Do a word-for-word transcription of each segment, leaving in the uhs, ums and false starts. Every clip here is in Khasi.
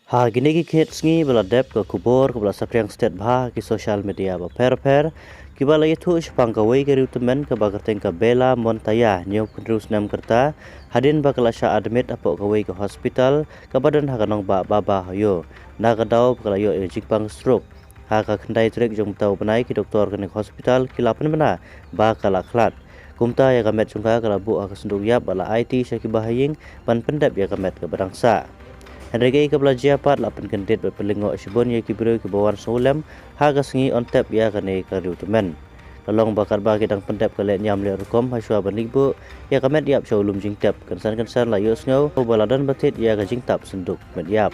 Ha kine ki khet sngi ba la dep, ka khubor kaba la saphriang stet bha ha ki social media bapher bapher, kiba la ïathuh shaphang kawei ka riewtymmen kaba kyrteng ka Bella Montaya, hynñiewphew hynriew snem ka rta, hadien ba ka la shah admit hapoh kawei ka hospital kaba don ha ka nongbah Baba Hoyo, na ka daw ba ka la ïoh ïa ka jingpang stroke. Ha ka khyndai tarik jong mynta u bnai, ki doktor kane ka hospital ki la pynbna ba ka la khlad. Kumta ïa ka met jong ka ka la buh ha ka synduk ïap bad la aiti sha kiba ha ïing ban pyndep ïa ka met kaba dang sah. Hynrei kaei kaba la jia pat, la pynkyndit bad pynlyngngoh shibun ïa ki briew kiba wan sngewlem ha ka sngi yn tep ïa kane ka riewtymmen. Ka long ba katba ki dang pyndep ka lehniam lehrukom hashwa ban leit buh ïa ka met ïap sha u lum jingtep, kynsan kynsan la ïohsngew ba la don ba thied ïa ka jingtap synduk met ïap.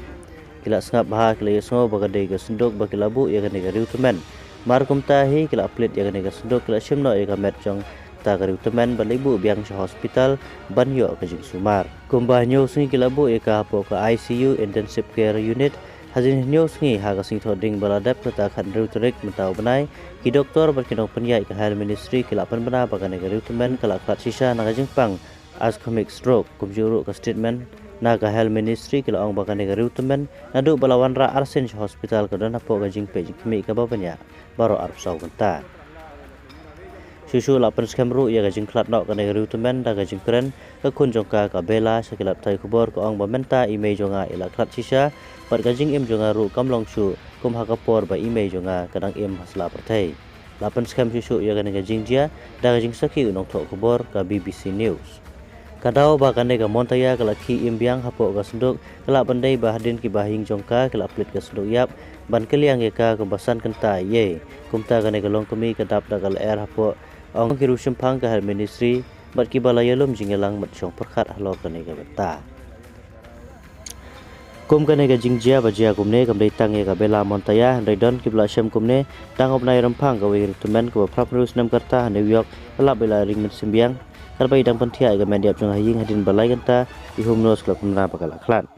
Ki la sngap bha, ki la ïohsngew ba ka dei ka synduk ba ki la buh ïa kane ka riewtymmen. Mar kumta hi ki la plie ïa kane ka synduk, ki la shim noh ïa ka met jong kata ka riewtymmen bad leit buh biang sha hospital ban ïoh ka jingsumar. Kumba hynñiew sngi ki la buh ïa ka hapoh ka I C U, Intensive Care Unit. Hadien hynñiew sngi, ha ka sngi Thohdieng ba la dep, kata khathynriew tarik mynta u bnai, ki doktor bad ki nongpynïaid ka Health Ministry ki la pynbna ba kane ka riewtymmen ka la khlad shisha na ka jingpang ischemic stroke. Kumjuh ruh, ka statement na ka Health Ministry ka la ong ba kane ka riewtymmen naduh ba la wanrah arsien sha hospital ka don hapoh ka jingpeit jingkhmih kaba bniah baroh arphew saw kynta. Shuh shuh la pynskhem ruh ïa ka jingkhlad noh kane ka riewtymmen da ka jingkren ka khun jong ka, ka Bella, sha ki lad pathai khubor, ka ong ba mynta i mei jong nga i la khlad shisha, bad ka jingim jong nga ruh kam long shuh kum ha ka por ba i mei jong nga ka dang im ha sla pyrthei. La pynskhem shuh shuh ïa kane ka jingjia da ka jingsakhi u nongthoh khubor ka B B C News. Ka daw ba kane ka Montaya ka la khie im biang hapoh ka synduk, ka lah ban dei ba hadien kiba ha ïing jong ka ki la plie ka synduk ïap ban kylliang ïa ka kumba san kynta ei ei. Kumta kane ka longkmie ka dap da ka lyer hapoh, ong ki riewshemphang ka Health Ministry bad kiba la ïalum jingïalang bad shong pyrkhat halor kane ka bynta. Kum kane ka jingjia ba jia kumne kam dei tang ïa ka Bella Montaya, hynrei don kiba la shem kumne tang ha u bnai Rymphang, kawei ka riewtymmen kaba phra phew hynriew snem ka rta ha New York la lap ba i la ring mynsiem biang katba i dang pynthiah ïa ka met ïap jong ka ha ïing, hadien ba lai kynta ki home nurse ki la pynbna ba ka la khlad.